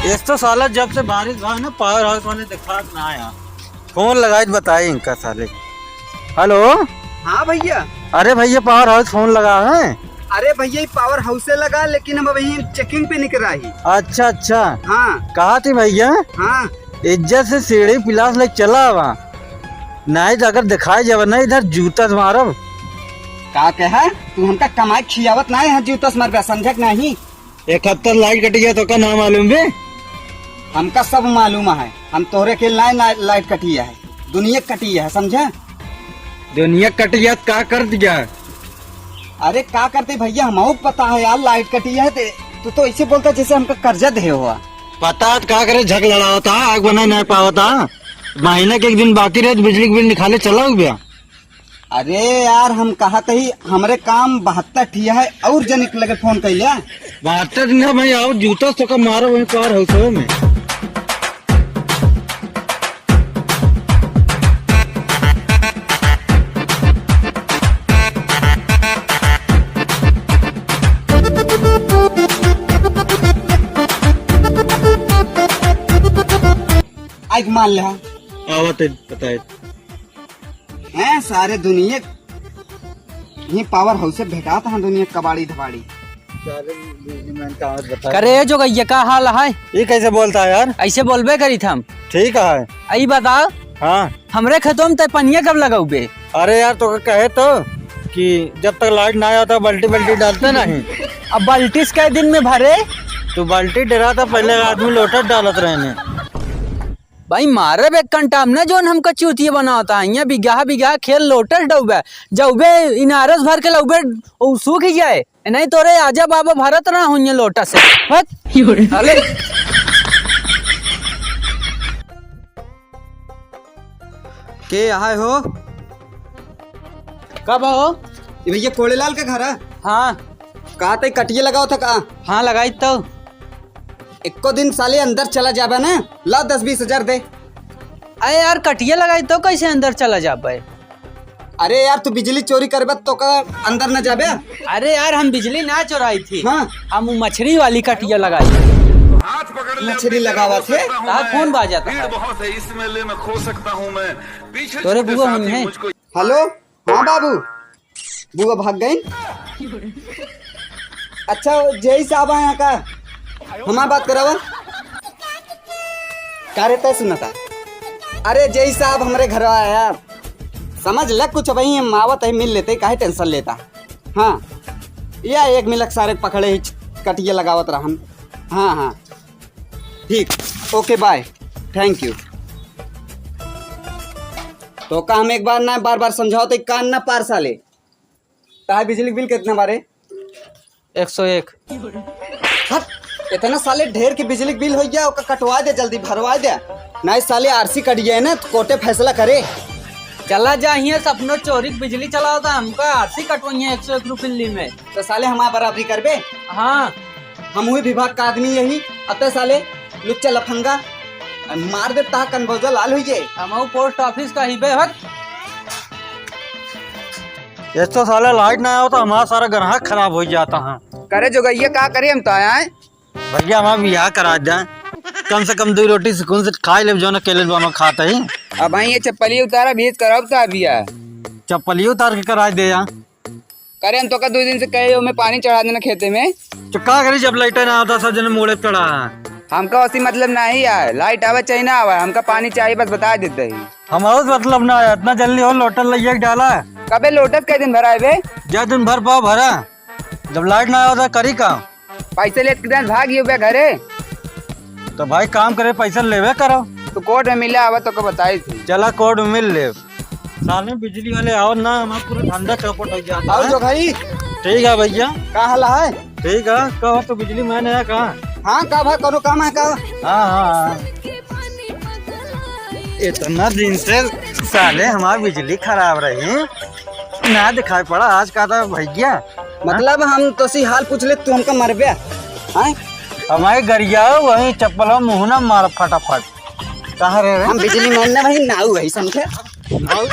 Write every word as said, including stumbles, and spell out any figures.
एक तो साला जब से बारिश भा ना, पावर हाउस वाले दिखात ना आया। फोन लगाई तो बताई इनका साले। हेलो। हाँ भैया। अरे भैया, पावर हाउस फोन लगा है? अरे भैया, ये पावर हाउस से लगा, लेकिन हम अभी चेकिंग पे निकरा ही। अच्छा, अच्छा। हाँ। कहा थी भैया? हाँ। इज्जत से सीढ़ी पिलास ले चला आवा, नहीं तो अगर दिखाई जावे ना इधर जूता से मारब। का कहा? तू हमका कमाई खियावत ना है, जूता से मारबे, समझक नहीं? एक हफ्ता लाइट कटी है तो का ना मालूम बे? हमका सब मालूम है, हम तोहरे के लाइन ला-, लाइट कटी है, दुनिया कटी है, समझा? दुनिया कटी है, का कर दिया? अरे का करते भैया, हमहू को पता है यार, लाइट कटी है ते, तू तो ऐसे बोलता जैसे हमका कर्जा दे हुआ। पता है तो का करे, झक लड़ावता, आग बना नहीं पावता, महीना के एक दिन बाकी रहे तो बिजली के बिल निकाले चला हो गया। अरे यार, हम कहत ही, हमरे काम बहत्तर ठिया है, और जनिक लगे फोन कैले। बहत्तर दिन है भाई, और जूता से का मारो वहीं पावर हाउस में। आज मान ले, हाँ। आवत है, बताए। हैं, सारे दुनिया ही पावर हाउस से भेटात हैं, दुनिया कबाड़ी धबाड़ी। सारे बिजली मैन का आवत बता। करे जो गैया, का हाल है? ये कैसे बोलता है यार? ऐसे बोलबे करी था हम। ठीक है। आई बताओ। हाँ। हमरे खेतों में ते पनिया कब लगाउबे? अरे यार, तो कहे तो कि जब तक लाइट ना आता, बाल्टी बाल्टी डालते नहीं। अब बाल्टी से कै दिन में भरे? तो बाल्टी डरा था, पहले आदमी लोटा डालत रहने। भाई, मारे बे कंटाम ना, जोन हमका चूतिया बनावता है। यहाँ बिगहा बिगहा खेल लोटस डउबे, जउबे इनारस भर के लउबे, उ सूख ही जाए। नहीं तोरे आजा बाबा भरत ना होइए लोटा से। हट। अले। के आए हो? कब हो? ये भैया कोड़ेलाल का घर है? हाँ। का ते कटिया लगाओ था का? हाँ, लगाई तो। एको दिन साले अंदर चला जाबे ना, ला दस बीस हजार दे। अरे यार, कटिया लगाई तो कैसे अंदर चला जाबे? अरे यार, तू बिजली चोरी करबे तो का अंदर न जाबे? अरे यार, हम बिजली ना चोराई थी। हाँ। हम उ मछरी वाली कटिया लगाई। मछरी लगावा थे? कहा कौन बाजा था? बहुत है, इस मेले में खो सकता हूँ मैं। पीछे तोरे छूटे बुआ साथी हुई है? मुझको हेलो, हाँ बाबू, बुआ भाग गई। अच्छा, जेई साहब आए हैं का? हमार बात करावा। का रे तय सुनता? अरे जेई साहब हमरे घर आया, समझ ल कुछ, वही हम आवत है, मिल लेते, काहे टेंशन लेता? हाँ, या एक मिलक सारे पकड़े ही कटिया लगावत रहन। हाँ, हाँ, ठीक, ओके, बाय, थैंक यू। तो का हम एक बार ना बार बार समझाओ तो कान ना पार साले। ताहे बिजली बिल कितना बारे? एक सौ एक। हट, इतना साले ढेर के बिजली बिल हो गया, ओका कटवा दे, जल्दी भरवा दे। नहीं साले आरसी कट गया है ना, तो कोर्टे फैसला करे। चला जा हियां से अपनो चोरी के बिजली चलाओ तो हमका आरसी कटवाइए एक सौ एक रुपये में। तो साले हमार बराबरी करबे? हाँ। हम हुई विभाग का आदमी यही, अतः साले लुच्चा लफंगा, मार दे ता कनबौजा लाल हुई जाए। हम पोस्ट ऑफिस का ही बे हक। ये तो साला लाइट ना आओ तो हमारा सारा ग्राहक खराब हो जाता है। करे जोगैया का करे, हम तो आया है। भैया हमारा बियाह करा दे, कम से कम दो रोटी सुकून से खा ले, जो ना अकेले दोनों खाते ही। अब भाई ये चप्पली उतारा, भीज कराओ तो बियाह। चप्पली उतार के करा दे यार। करे हम तो का दो दिन से कहे हो, मैं पानी चढ़ा देना खेते में। तो का करी जब लाइट ना आता, सब जने मोड़े चढ़ा। हमका उसी मतलब नहीं है, लाइट आवे चाहे ना आवे, हमका पानी चाहिए बस बता देते ही। हमारा से मतलब ना है, इतना जल्दी हो लोटस लइया के डाला। कबे लोटस के दिन भरा है बे? जा दिन भर पाओ भरा, जब लाइट ना आवता करी का? पैसे लेत के दिन भाग गयो बे घरे। तो भाई काम करे पैसा लेवे करो। तो कोर्ट में मिले आवा तो को बताई थी। चला कोर्ट में मिल ले। साले बिजली वाले आओ ना, हमारा पूरा धंधा चौपट हो जाता और है। जो भाई ठीक है भैया। का हाल है? ठीक है, कहो तो बिजली मैन है का? हाँ, का भाई, कोनो काम है का? हाँ, हाँ, हाँ। इतना दिन से साले हमार बिजली खराब रही, ना दिखाई पड़ा, आज का तो भैया। मतलब हम तो सी हाल पूछ ले, तू हमका मरबे? हाँ? हमारे गरिया वही चप्पल मुँह ना मार फटाफट। कहाँ रहे रे? हम बिजली मैन ना भाई, नाऊ है, समझे? नाऊ?